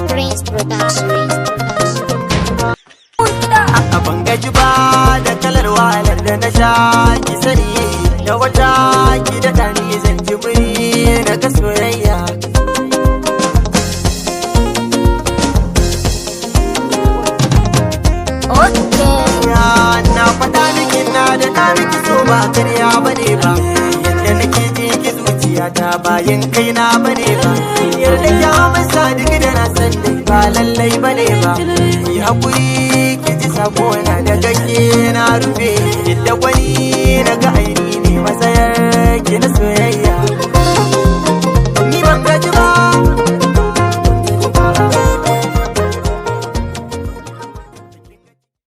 Prince Production. A ban gaji ba da kalar wahalar da na sha, ki sani da wata ki da ni zan ji muri na ga soyayya. Okay. Ya na faɗa miki na da na miki so ba karya bane ba. Yadda nake ji ki zuciya ta bayan kai na bane ba. Yarda ki amsa duk da na san dai ba lallai bane ba. Ki hakuri ki ji sako na da gake na rufe. Yadda gwani